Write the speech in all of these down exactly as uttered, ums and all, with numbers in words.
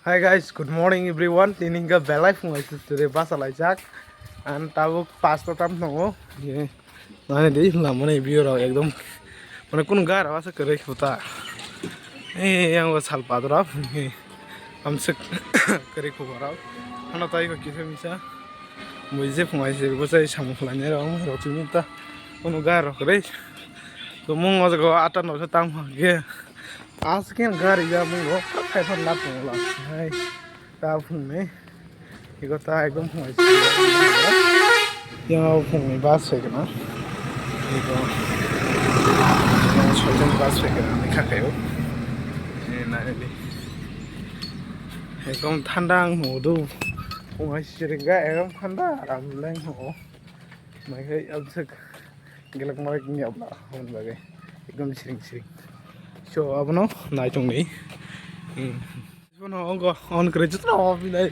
Hi guys, good morning everyone. Tini hingka belai phung hai sisire basa laijak. Ang tabuk pasta tam tongo. Ye, nani di lamani view rok ekdom mane kunu gar asa kwrwi khuta. Eh, yang bo sal padra. Amsik kwrwi khubor rok. Hano tai ko kisa misa. Mui je phung hai sir bwsai samung khlainai rok rok chini ta. Kunu gar rok kwrwi. Tumung o jaga ata no se tang phang khe. Asken gari ya mungo, phai phai lap mo la. Hai, ta phung ni. Iko ta ekdom phung ai. Yang phung ni bus hai kana. Iko. Yang soitan bus hai kana ni kha kayo. Ni na ni. Ekdom thanda ang mo do. Phung ai siringa ekdom thanda aram leng mo. Mai khai absek. Gelak malak ni abla hon bagai ekdom siring siring. So abono naitung ni. Hmm. Bono ongo on kre jutro obi nai.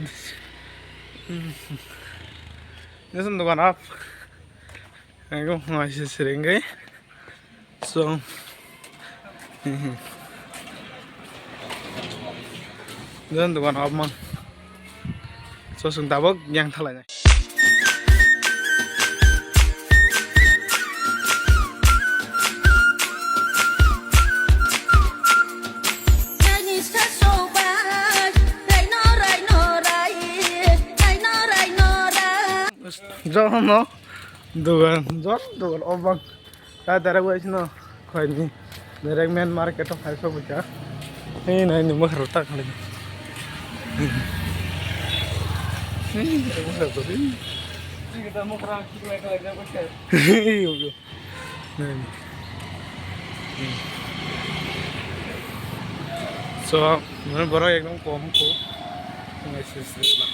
Hmm. Nesan dogan ap. Ekdom ngai siring gai. So. Hmm. Nesan dogan ap man. So sung tabok yang thalai nai. Jono dogan, jon dogan obang. Ta dara bai sino khoi ni direct main market o khai so buja. Hei nai ni mokar ta khali. Hei nai mokar to di. Hei ugo. Nai ni. So, mane borok ekdom kom ko. Nai sis sis la.